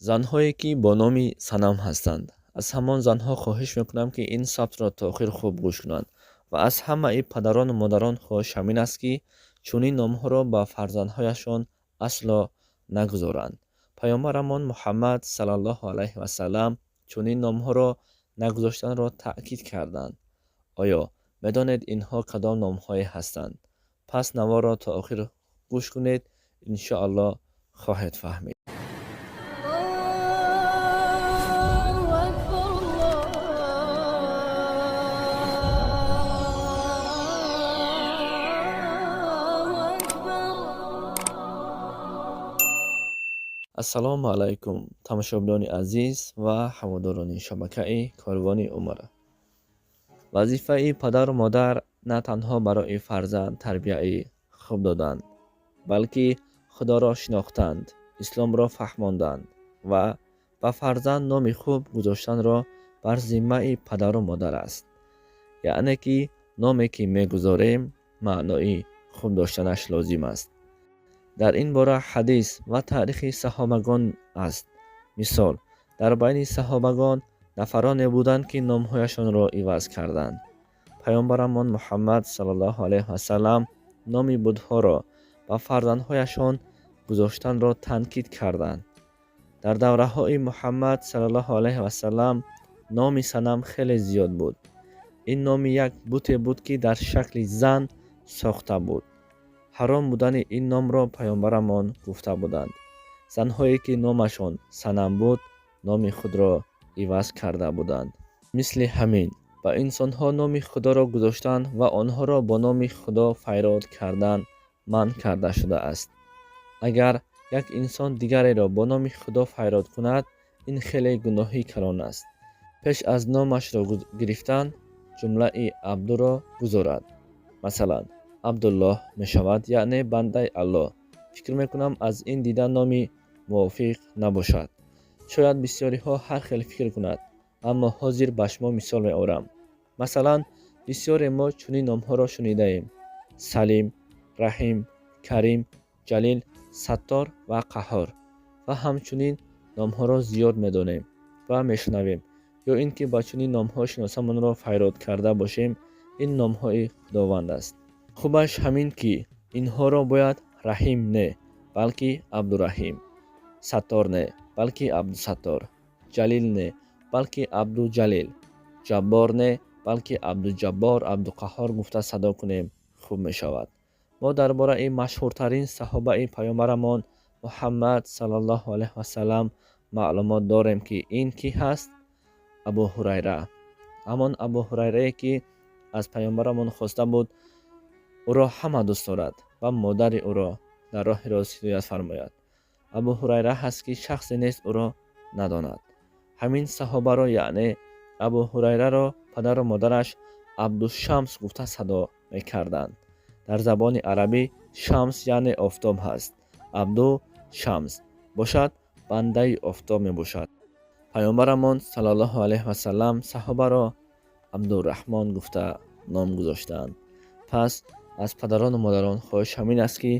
Занҳое, ки бо номи Санам ҳастанд, аз ҳамон занҳо хоҳиш мекунам, ки ин сабтро то охир хуб гӯш кунанд ва аз ҳамаи падарону модарон хоҳиш ҳамин аст, ки чунин номҳоро ба фарзандҳояшон асло нагузоранд. Паёмбарамон Муҳаммад саллаллоҳу алайҳи васаллам чунин номҳоро нагузоштанро таъкид карданд. Оё медонед, инҳо кадом номҳое ҳастанд? Пас наворро то охир гӯш кунед, иншоаллоҳ хоҳед фаҳмид. الله أكبر الله أكبر. Ассалому алайкум, тамошобинони азиз ва ҳаводорони шабакаи Корвони Умр. Вазифаи падару модар на танҳо барои фарзанд тарбияи хуб доданд, балки Худоро шинохтанд, исломро фаҳмонданд ва ба фарзанд номи хуб гузоштанро бар зиммаи падару модар аст. Яъне ки номе, ки мегузорем, маънои хуб доштанаш лозим аст. Дар ин бора ҳадис ва таърихи саҳобагон аст. Мисол, дар байни саҳобагон нафароне буданд, ки номҳояшонро иваз карданд. Паёмбарамон Муҳаммад саллаллоҳу алайҳи васаллам номи бутҳоро ба фарзандҳояшон гузоштанро танқид карданд. Дар давраҳои Муҳаммад саллаллоҳу алайҳи васаллам номи Санам хеле зиёд буд. Ин номи як буте буд, ки дар шакли зан сохта буд. Ҳаром будани ин номро паёмбарамон гуфта буданд. Занҳое, ки номашон Санам буд, номи худро иваз карда буданд. Мисли ҳамин ба инсонҳо номи Худоро гузоштан ва онҳоро бо номи Худо файрод кардан манъ карда шудааст. Агар як инсон дигареро бо номи Худо файрод кунад, ин хеле гуноҳи калон аст. Пеш аз номашро гирифтан ҷумлаи Абдуро гузорад, масалан, Абдуллоҳ мешавад, яъне бандаи Аллоҳ. Фикр мекунам, аз ин дида номи мувофиқ набошад. Шояд бисёриҳо ҳар хел фикр кунад, аммо ҳозир ба шумо мисол меорам. Масалан, бисёре мо чунин номҳоро шунидаем: Салим, Раҳим, Карим, Ҷалил, Саттор ва Қаҳҳор ва ҳамчунин номҳоро зиёд медонем ва мешунавем ё ин ки ба чунин номҳо шиносамонро файрод карда бошем. Ин номҳои Худованд аст. Хубаш ҳамин, ки инҳоро бояд Раҳим не, балки Абдураҳим, Саттор не, балки Абдусаттор, Ҷалил не, балки Абдуҷалил, Ҷаббор не, балки Абдуҷаббор, Абдуқаҳҳор гуфта садо кунем, хуб мешавад. Мо дар бораи машҳуртарин саҳобаи паёмбарамон Муҳаммад саллаллоҳу алайҳи васаллам маълумот дорем, ки ин кӣ ҳаст? Абу Ҳурайра, ҳамон Абу Ҳурайрае, ки аз паёмбарамон хоста буд, ӯро ҳама дӯст дорад ва модари ӯро дар роҳи рост ҳидоят фармояд. Абу Ҳурайра ҳаст, ки шахсе нест, ӯро надонад. Ҳамин саҳобаро, яъне Абу Ҳурайраро, падару модараш Абдушамс гуфта садо мекарданд. Дар забони арабӣ шамс яъне офтоб ҳаст. Абду Шамс бошад, бандаи офтоб мебошад. Паёмбарамон саллаллоҳу алайҳи васаллам саҳобаро Абдураҳмон гуфта ном гузоштаанд. Пас аз падарону модарон хоҳиш ҳамин аст, ки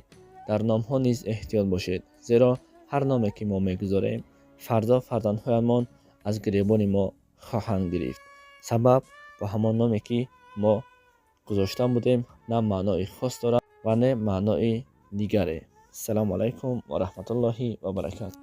дар номҳо низ эҳтиёт бошед, зеро ҳар номе, ки мо мегузорем, фардо фарзандҳоямон аз гиребони мо хоҳанд гирифт. Сабаб, бо ҳамон номе, ки мо гузошта будем, на маънои хос дорад ва не маънои дигаре. Ассалому алайкум ва раҳматуллоҳи ва баракату.